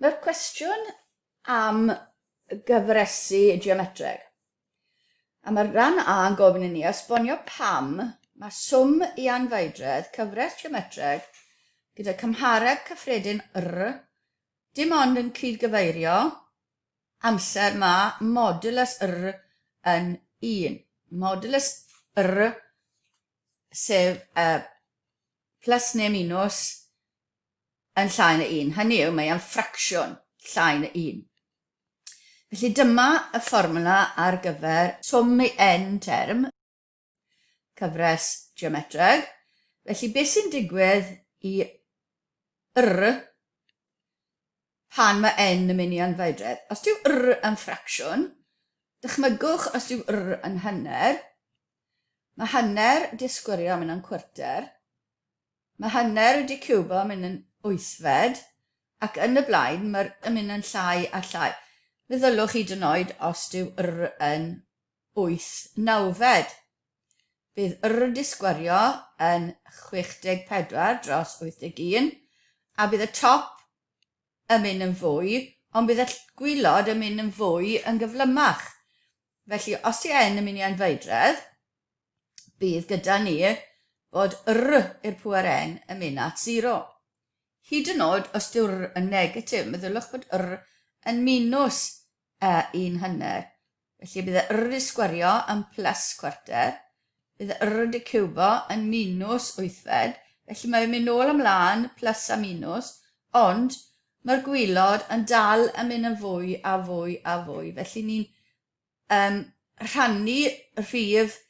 Mae'r cwestiwn am gyfresi geometreg. A mae'r rhan A yn gofyn i ni esbonio pam mae swm i anfeidredd cyfres geometreg gyda cymhareb cyffredin R dim ond yn cydgyfeirio amser mae modulus R yn 1. Modulus R sef uh, plus neu minus yn llai na 1. Hynny yw, mae e'n ffracsiwn llai na 1. Felly dyma y fformwla ar gyfer swm i n term, cyfres geometreg. Felly beth sy'n digwydd i r pan mae n yn mynd i anfeidredd? Os dyw r yn ffracsiwn, dychmygwch os dyw r yn hanner, mae hanner disgwyrio yn mynd yn cwarter, Mae hanner wedi ciwbo yn mynd yn wythfed, ac yn y blaen, mae'r yn mynd yn llai a llai. Meddylwch hyd yn oed os dyw r yn wyth nawfed. Bydd r wedi sgwario yn 64 dros 81, a bydd y top yn mynd yn fwy, ond bydd y gwylod yn mynd yn fwy yn gyflymach. Felly, os di n yn mynd i anfeidredd, bydd gyda ni fod r i'r pŵer n yn mynd at 0. Hyd yn oed os dyw r yn negatif, meddyliwch bod r yn minws uh, un hanner. Felly bydd y r di sgwario yn plus cwarter, bydd y r di ciwbo yn minws wythfed, felly mae'n mynd nôl ymlaen plus a minws, ond mae'r gwylod yn dal yn mynd yn fwy a fwy a fwy, felly ni'n um, rhannu rhif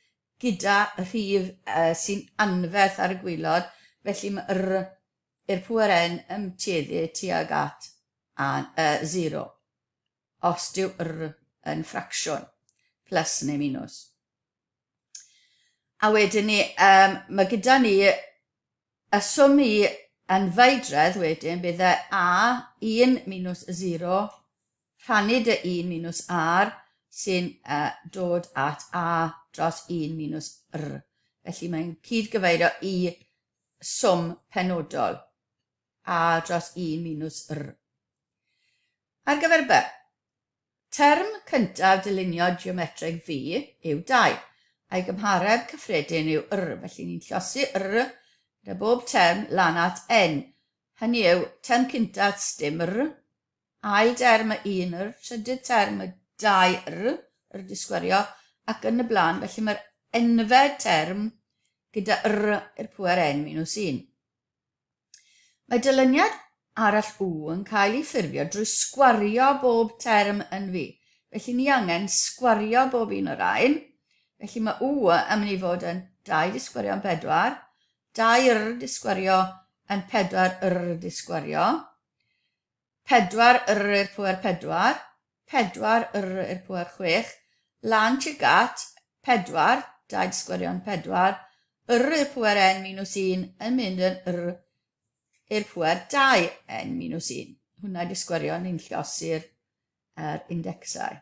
gyda rhif uh, sy'n anferth ar y gwylod, felly mae r i'r pŵer n yn tueddu tuag at a, uh, 0, os dyw r yn ffracsiwn, plus neu minus. A wedyn ni, um, mae gyda ni y swm i yn feidredd wedyn bydd e a 1 minus 0 rhannu dy 1 minus r sy'n uh, dod at a dros 1 minus r. Felly mae'n cyd-gyfeirio i swm penodol, a dros 1 minus r. Ar gyfer B, Term cyntaf dylunio geometreg V yw 2, a'i gymhareb cyffredin yw r, felly ni'n llosi r gyda bob term lan at n. Hynny yw, term cyntaf sdim r, ail derm y 1 r, trydydd term y 2 r, r di sgwario, ac yn y blaen, felly mae'r enfed term gyda r i'r pŵer n minus 1. Mae dyluniad arall U yn cael ei ffurfio drwy sgwario bob term yn fi. Felly ni angen sgwario bob un o'r rhain. Felly mae U yn mynd i fod yn 2 di sgwario yn 4, 2 R di sgwario yn 4 R di sgwario, 4 R i'r pŵer 4, 4 R i'r pŵer 6, lan tuag at 4, 2 sgwarion 4, R i'r pŵer n minus 1 yn mynd yn R i'r pŵer 2 n minus 1. Hwna di sgwario, ni'n llosi'r er indexau.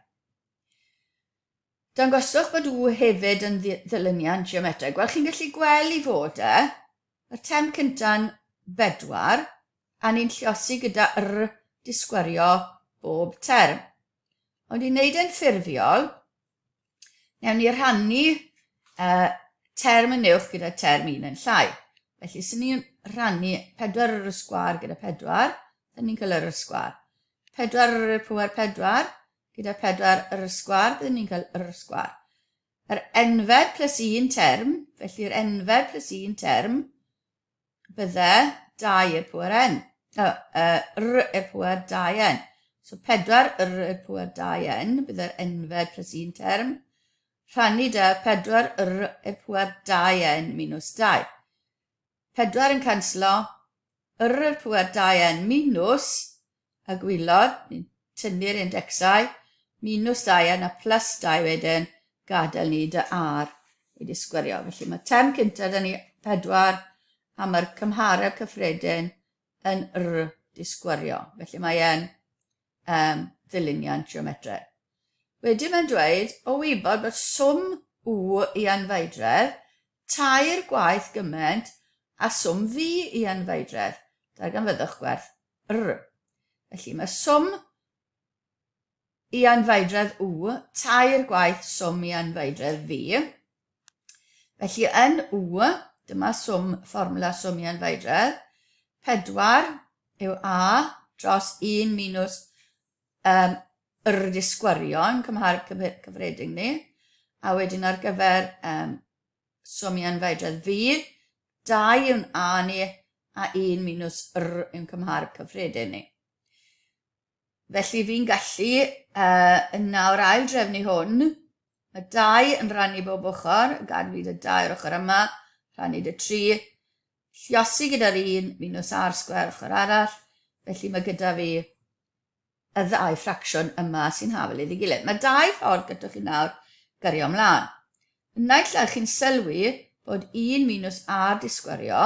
Dangoswch bod U hefyd yn ddilyniant geometreg. Wel, chi'n gallu gweld i fod e. Mae'r term cynta'n bedwar, a ni'n lliosi gyda R disgwario bob term. Ond i wneud e'n ffurfiol, newn ni rhannu uh, term yn uwch gyda term un yn llai. Felly, sy'n ni'n rhannu 4 r sgwar gyda 4, dyn ni'n cael r sgwar. 4 r pŵer 4, Gyda 4 r sgwâr, byddwn ni'n cael r sgwâr. Yr enfed plus un term, felly'r enfed plus un term, bydde 2 i'r pŵer n. Uh, uh, r i'r pŵer 2n. So 4 r i'r pŵer 2n, bydde'r enfed plus un term, rhannu da 4 r i'r pŵer 2n minus 2. 4 yn canslo, yr i'r pŵer 2n minus y gwylod, ni'n tynnu'r indexau, minus 2n a plus 2 wedyn, gadael ni dy r wedi sgwerio. Felly mae term cyntaf da ni 4 a mae'r cymhareb cyffredin yn r di sgwerio. Felly mae e'n um, ddyluniant geometreg. Wedyn mae'n dweud, o wybod bod swm U i anfeidredd tair gwaith gymaint a swm V i anfeidredd, darganfyddwch gwerth R. Felly mae swm i anfeidredd U tair gwaith swm i anfeidredd V. Felly yn U, dyma swm, fformwla swm i anfeidredd, 4 yw A dros 1 minus um, yr disgwyrion, cymharu cyffredin ni, a wedyn ar gyfer um, swm i anfeidredd V, 2 yw'n A ni, a 1 minus R yw'n cymharu cyffredin ni. Felly fi'n gallu uh, yn nawr ail drefnu hwn. Mae 2 yn rhannu bob ochr, gan fi dy 2 o'r ochr yma, rhannu dy 3, lliosi gyda'r 1 minus r sgwer ochr arall, felly mae gyda fi y ddau ffracsiwn yma sy'n hafel iddi gilydd. Mae dau ffordd gyda chi nawr gyrio ymlaen. Naill ai chi'n sylwi bod 1 minus r di sgwerio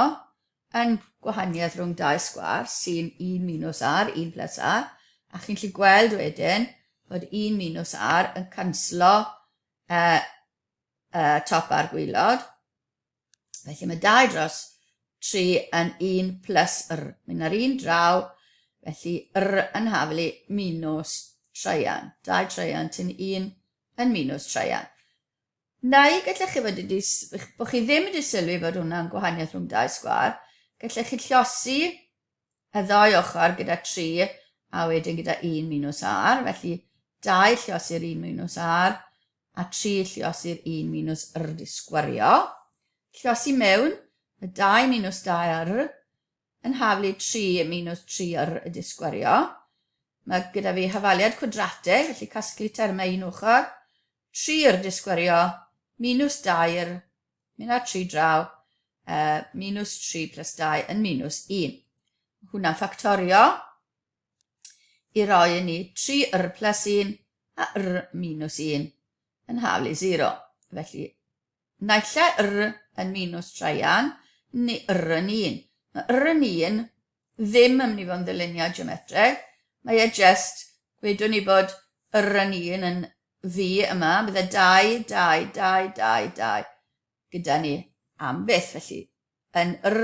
yn gwahaniaeth rhwng dau sgwâr sy'n 1 minus r, 1 plus r, a chi'n gallu gweld wedyn bod 1 minus r yn canslo uh, uh, top a'r gwylod. Felly mae 2 dros 3 yn 1 plus r. Mynd ar un draw, felly r yn haflu minus traean. 2 traean tyn 1 yn minus traean. Neu gallech chi fod wedi, bod chi ddim wedi sylwi fod hwnna'n gwahaniaeth rhwng dau sgwâr, gallech chi llosi y ddau ochr gyda 3 a wedyn gyda 1 minus r, felly 2 lliosi'r 1 minus r a 3 lliosi'r 1 minus r di sgwario. Lliosi mewn, y 2 minus 2r yn haflu 3 minus 3r y di sgwario. Mae gyda fi hafaliad cwadratig, felly casglu termau un ochr, 3 r di sgwario minus 2r Mynd â 3 draw, uh, minus 3 plus 2 yn minus 1. Hwna'n ffactorio i roi i ni 3 r plus 1 a r minus 1 yn haflu 0. Felly, naill ai r yn minus traean neu r yn 1. Mae r yn 1 ddim yn mynd i fod yn ddyluniad geometreg, mae e just, gwedwn ni bod r yn 1 yn fi yma, bydde 2, 2, 2, 2, 2 gyda ni am byth. Felly, yn r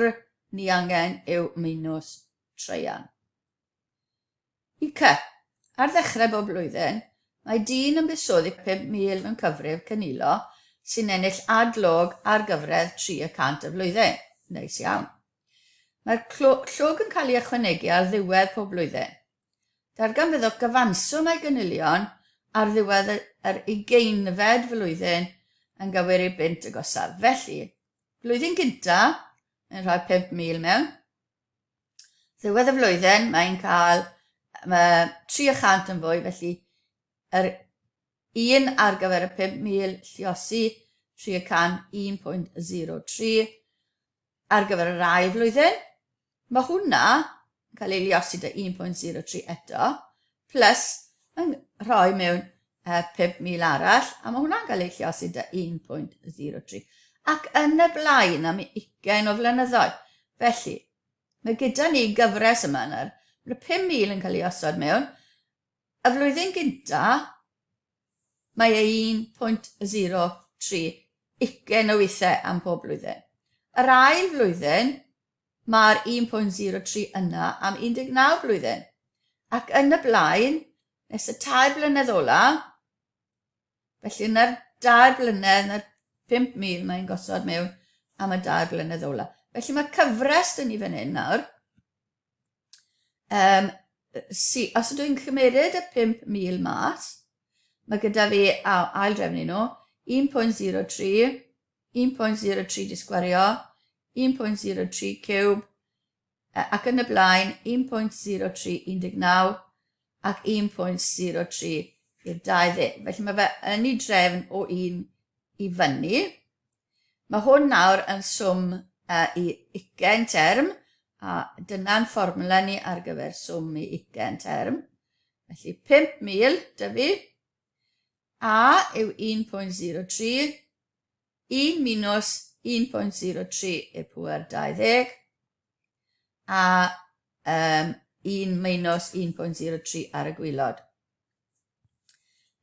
ni angen yw minus traean. I C. Ar ddechrau bob blwyddyn, mae dyn yn buddsoddi 5,000 mewn cyfrif cynilo sy'n ennill ad-log ar gyfradd 3 y cant y flwyddyn. Neis iawn. Mae'r llog yn cael ei ychwanegu ar ddiwedd pob blwyddyn. Darganfyddwch gyfanswm ei gynilion ar ddiwedd yr ugeinfed flwyddyn yn gywir i'r bunt agosaf. Felly, blwyddyn gynta, mae'n rhoi 5,000 mewn. Ddiwedd y flwyddyn, mae'n cael mae 300 yn fwy, felly yr un ar gyfer y 5,000 lliosi 300 1.03 ar gyfer yr ail flwyddyn. Mae hwnna yn cael ei liosi dy 1.03 eto, plus yn rhoi mewn uh, 5,000 arall, a mae hwnna'n cael ei lliosi dy 1.03. Ac yn y blaen am 20 o flynyddoedd. Felly, mae gyda ni gyfres yma nawr. Mae'r 5,000 yn cael ei osod mewn. Y flwyddyn gynta, mae e 1.03, 20 o weithiau am pob blwyddyn. Yr ail flwyddyn, mae'r 1.03 yna am 19 blwyddyn. Ac yn y blaen, nes y tair blynedd ola, felly yna'r dair blynedd, na'r 5,000 mae'n gosod mewn am y dair blynedd ola. Felly mae cyfres dyn ni fan hyn nawr. Um, si, os ydw i'n cymeryd y 5,000 mas, mae gyda fi, a, ail drefnu nhw, 1.03, 1.03 di sgwario, 1.03 ciwb, ac yn y blaen 1.03 19 ac 1.03 i'r 20. Felly mae fe yn ei drefn o 1 i fyny. Mae hwn nawr yn swm uh, i 20 term, a dyna'n fformwla ni ar gyfer swm i 20 term. Felly 5,000 dy fi, A yw 1.03, 1 minus 1.03 i'r pŵer 20, a um, 1 minus 1.03 ar y gwylod.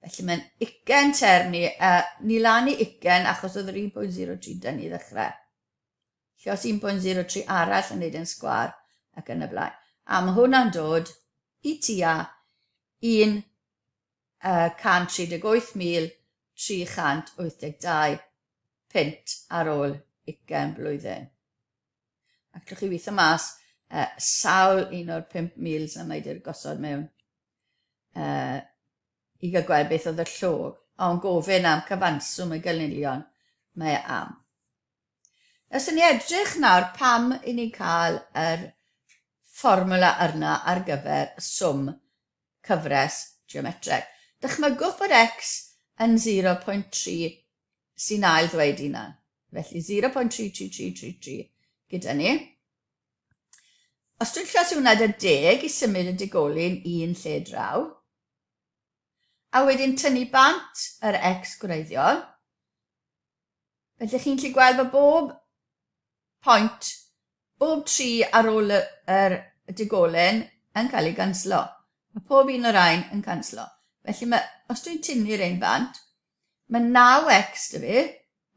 Felly mae'n 20 term ni, uh, ni lan i 20 achos oedd yr 1.03 dyn ni ddechrau. Lle os 1.03 arall yn neud yn sgwar ac yn y blaen. A mae hwnna'n dod i tua 138,382 punt ar ôl 20 blwyddyn. A gallwch chi weithio mas sawl un o'r 5,000 na mae wedi'r gosod mewn i gael gweld beth oedd y llog. Ond gofyn am cyfanswm y gynilion mae e am. Os ni edrych nawr pam i ni'n cael yr fformwla yna ar gyfer swm cyfres geometreg. Dychmygwch bod x yn 0.3 sy'n ail ddweud hunan. Felly 0.33333 gyda ni. Os dwi'n llosi hwnna dy deg i symud y digolyn un lle draw, a wedyn tynnu bant yr x gwreiddiol, felly chi'n gallu gweld bod bob pwynt, bob tri ar ôl y, yr digolyn yn cael ei ganslo. Mae pob un o'r rhain yn canslo. Felly mae, os dwi'n tynnu'r ein bant, mae 9x dy fi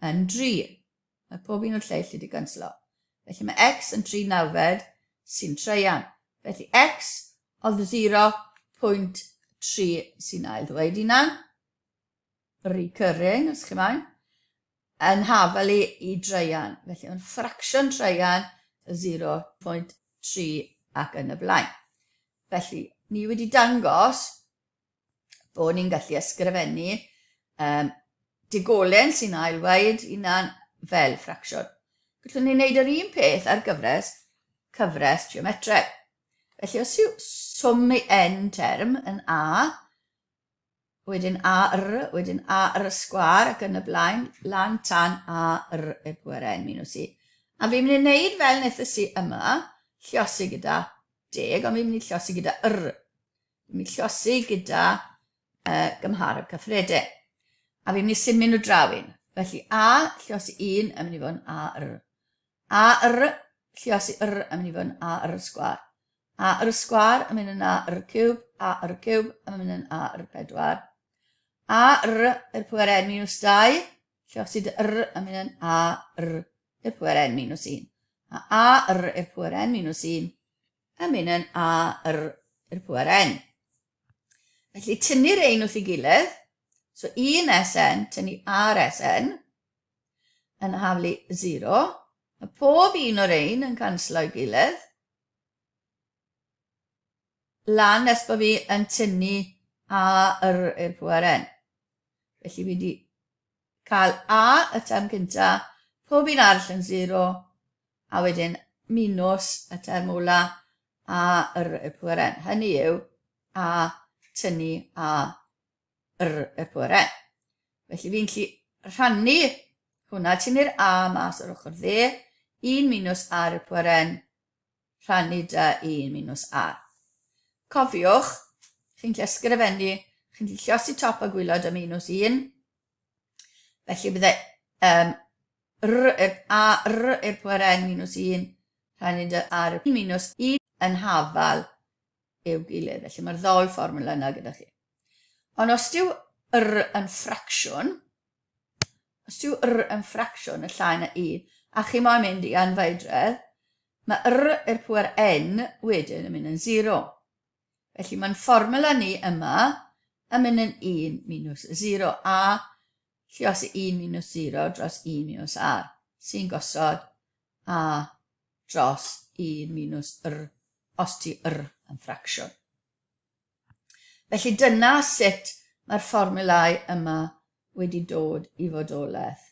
yn 3. Mae pob un o'r lleill wedi canslo. Felly mae x yn 3 nawfed sy'n treian. Felly x oedd 0.3 sy'n ail ddweud hunan. Recurring, os chi moyn. Yn hafel i, i dreian. Felly mae'n ffracsiwn treian 0.3 ac yn y blaen. Felly, ni wedi dangos bod ni'n gallu ysgrifennu um, digolen sy'n ailwaid hunan fel ffracsiwn. Gallwn ni wneud yr un peth ar gyfres cyfres geometreg. Felly os yw swm i n term yn a, wedyn a r, wedyn a r sgwar ac yn y blaen, lan tan a r i'r pwer n minus i. A fi'n mynd i wneud fel wnaethais i yma, lliosi gyda deg, ond fi'n mynd i lliosi gyda r. Fi'n mynd i llosi gyda gymhareb cyffredin. A fi'n mynd i symud nhw draw un. Felly A lliosi 1 yn mynd i fod yn A R. A R lliosi R yn mynd i fod yn A R sgwar. A R sgwar yn mynd yn A R ciwb, A R ciwb yn mynd yn A R 4. A R i'r pwer N minus 2, lliosi dy R yn mynd yn A R i'r pwer N minus 1. A A R i'r pwer N minus 1 yn mynd yn A R i'r pŵer N. Felly tynnu'r ein wrth ei gilydd, so 1 SN tynnu R SN yn haflu 0. Mae pob un o'r ein yn canslo ei gilydd. Lan nes bod fi yn tynnu A R i'r pŵer N. Felly fi wedi cael A y term cynta, pob un arall yn 0, a wedyn minws y term ola a r i'r pŵer n. Hynny yw, a tynnu a r i'r pŵer n. Felly fi'n gallu rhannu hwnna, tynnu'r a mas o'r ochr dde, 1 minus r i'r pŵer n, rhannu da 1 minus r. Cofiwch, chi'n gallu ysgrifennu, chi'n gallu llosi top a gwylod y minus 1, felly bydde um, R i'r A R i'r pwer N minus 1 rhannu dy R minus 1 yn hafal i'w gilydd. Felly mae'r ddou fformwla yna gyda chi. Ond os dyw R yn ffracsiwn, os dyw R yn ffracsiwn y llai na 1, a chi moyn mynd i anfeidredd, mae R i'r pwer N wedyn yn mynd yn 0. Felly mae'n fformwla ni yma yn mynd yn 1 minus 0, a Lluosi 1 minus 0 dros 1 minus r, sy'n gosod a dros 1 minus r, os ti r yn ffracsiwn. Felly dyna sut mae'r fformiwlau yma wedi dod i fodolaeth.